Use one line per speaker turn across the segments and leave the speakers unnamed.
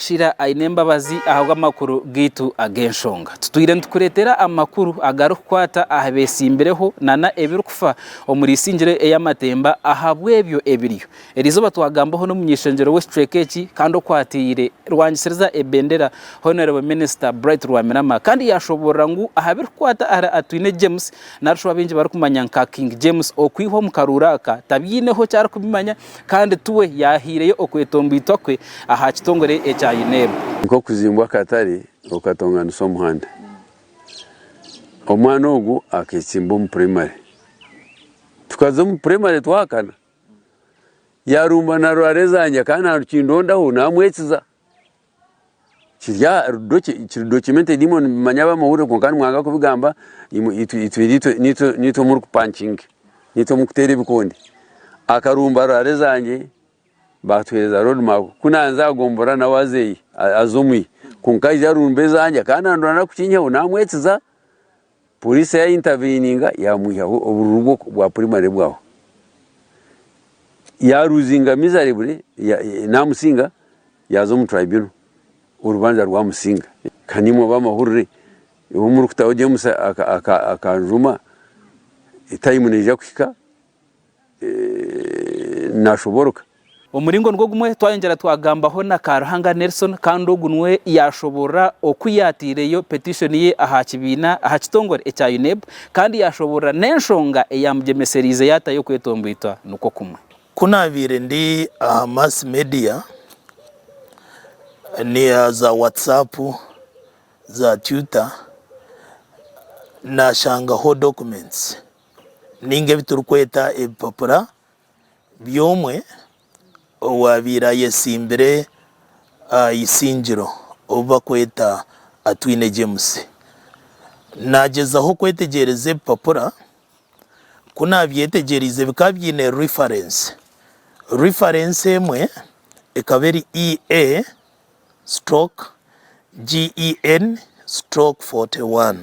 Sheila Ainembabazi ahabw'amakuru gaitu ag'enshonga. Tutwire nitukureetera amakuru agarikukwata aha beetsimbireho nana ebirikufa omuri Isingiro ey'amatemba ahabw'ebyo ebiriyo. Eriizooba twagambaho n'omuny'eishengyero w'ekicweka eki kandi okwatiire rwangisiriza ebendera Honourable Minister Bright Rwamirama kandi yaashoboorora ngu aha birikukwata ahari Atwine James nari shi ou abaingi barikumanya nka King James okwihwa omu karuuru aka tabyineho eki arikubimanya kandi tiwe yaahaireyo okwetomboitwa kwe aha kitongore ekya UNEB.
Nk'okuzimbwa akatare okatonganisa omuhanda. Omwana ogu aketsimba omu purayimare. Tukaza omu purayimare twahakana. Yaarumba naarwara ezangye kandi naakindondaho naamwekiza. Kiri aha kiri documented imwe nimumanya ab'amahurire kwonka nimwanga kubigamba imwe itwe itwe nitwe nitwe nitwe murikupankinga nitwe murikuteera ebikonde. Akarumba rurara ezangye baatuheereza road map ku naaza aha gombora nawe azeyo aza omwe kwonka aija arumba ezangye kandi nandwana kukinyihaho naamwekiza Poriisi ya intaviininga yaamwihaho obururu bwa purayimare bwaho. Yaaruzinga miserably naamusinga yaaza omu tribunal orubanja rwamusinga. Ka naimwe ab'amahurire obu murikutaho James akanjuma time neija kuhika Naashoboroka.
Omuringo nigwo gumwe twayongyera twagambaho na Karuhanga Nelson kandi ogu niwe yaashoboorora oku yaateireyo petishoni ye aha kibiina aha kitongore ekya UNEB kandi yaashoboorora n'enshonga eyaamugyemesereize yaatayo okwetomboitwa nikwo kumwe.
Ku naabaire ndi aha mass media ni za WhatsApp, za Twitter, naashangaho documents. Nainga ebi turikweta ebipapura by'omwe owaabaire ayetsimbire aha isingiro ou barikweta Atwine James. Naagyezaho kwetegyereza ebipapura, ku naabyetegyereize bikaba biine reference. Reference emwe ekaba eri EA stroke GEN stroke 41.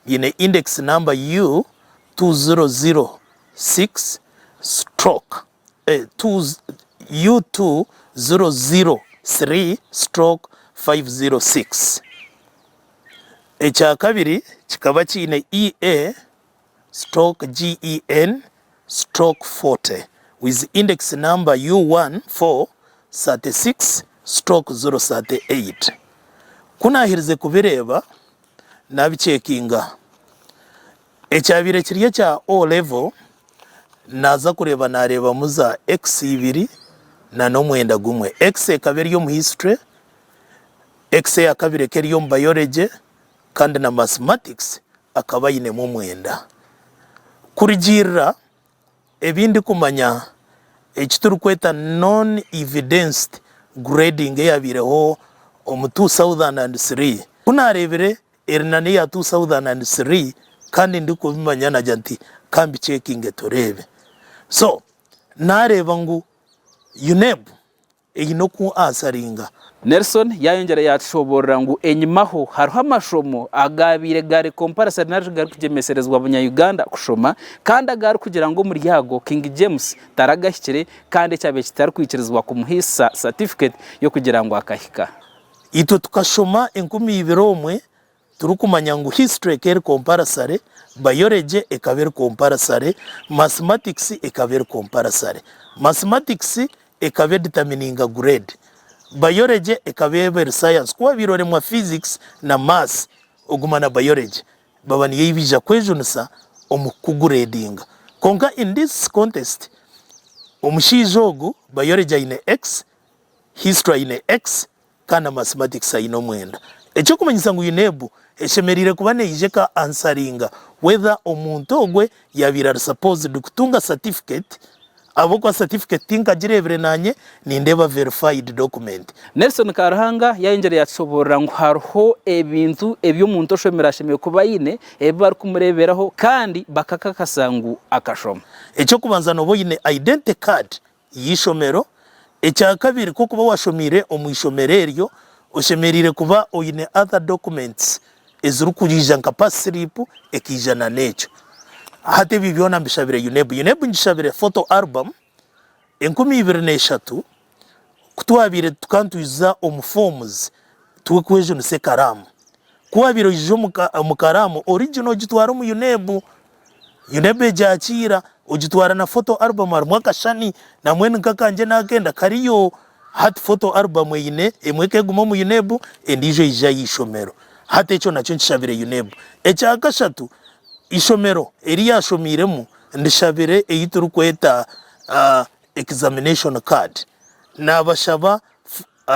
Biine index number U 2006 stroke U 2003 stroke 506. Ekyakabiri kikaba kiine EA stroke GEN stroke 40 with index number U1 4 36 stroke 038. Ku naaherize kubireeba, naabicekinga. Ekyabaire kiri ekya O level, naaza kureeba naareebamu za X ibiri na n'omwenda gumwe. X ekaba eri omu history, X eyakabiri ekaba eri omu biology kandi na mathematics akaba ainemu omwenda. Kurugiirira ebi ndikumanya, eki turikweta non-evidenced grading eyabaireho omu 2003, ku naareebire eri na n'eya 2003 kandi ndikubimanya naagira nti ka mbicekinge tureebe. So naareeba ngu UNEB Eine oku ansaringa.
Nelson yaayongyera yaatushoboorora ngu enyimaho hariho amashomo agaabaire gari compulsory nari shi garikugyemeserezibwa abanya-Uganda kushoma kandi agarikugira ngu omuri ago King James taragahikire kandi ekyabaire kitarikwikirizibwa kumuhaisa certificate y'okugira ngu akahika.
Itwe tukashoma 2001 Turikumanya ngu history ekaba eri compulsory, biology ekaba eri compulsory, mathematics ekaba eri compulsory. Mathematics ekaba edetermininga grade, biology ekaba eba eri science. Ku wabaire oremwa physics na maths oguma na biology, baba niyo ei baija kwejunisa omu kukuguredinga. Kwonka in this contest, omushaija ogu biology aine X, history aine X, Kandi na mathematics aine omwenda. Eky'okumanyisa ngu UNEB eshemereire kuba neija eka answeringa whether omuntu ogwe yabaire ari supposed kutunga certificate ahabw'okuba certificate tinkagireebire nanye nindeeba verified document.
Nelson Karuhanga yayongyera yatushoboorora ngu hariho ebintu ebi omuntu oshomire ashemereire kuba aine ebi barikumureeberaho kandi bakakakasa ngu akashoma.
Eky'okubanza nooba oine identity card y'eishomero. Ekyakabiri, ku okuba washomiire omu ishomero eryo, oshemereire kuba oine other documents ezirikwija nka pass slip ekaija na n'ekyo. Hati ebyo byona mbishabire UNEB. UNEB ngishabire photo album 2003. Ku twabaire tukaba nitwijuza omu forms turikwejunisa ekaraamu. Ku waabaire oija omu karaamu original ogitwara omu UNEB, UNEB egyakiira ogitwara na photo album harimu akashushani nambwenu nk'akangye naakenda kariyo. Hati photo album eine emwe ekeguma omu UNEB endiijo eija aha ishomero. Hati ekyo nakyo nkishabire UNEB. Ekya kashatu, ishomero eri yaashomiiremu ndishabire ei turikweta examination card. Naabashaba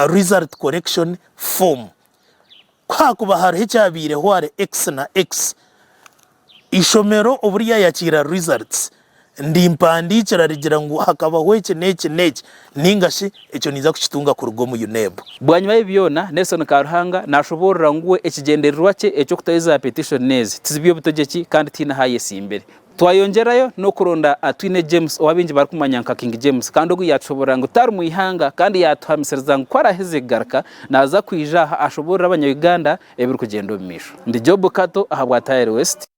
result correction form. Ku haakuba hariho ekyabaireho ahari X na X, eishomero obu ryayakiira results, ndimpandiikira rigira ngu hakabaho eki n'eki n'eki, nainga shi ekyo ninza kukitunga kuruga omu UNEB.
Bwanyima y'ebi byona, Nelson Karuhanga nashoboorora ngu we ekigyendererwa kye eky'okutayo za petishoni ezi tizi by'obutegyeki kandi tihaine ahu ayetsimbire. Twayongyerayo n'okuronda Atwine James ou abaingi barikumanya nka King James kandi ogu yaatushoboorora ngu tari mu ihanga kandi yaatuhamisiriza ngu ku araaheze kugaruka naaza kwija aha ashoboorore abanya Uganda ebirikugyenda omu maisho. Ndi Job Kato ahabwa Tayari West.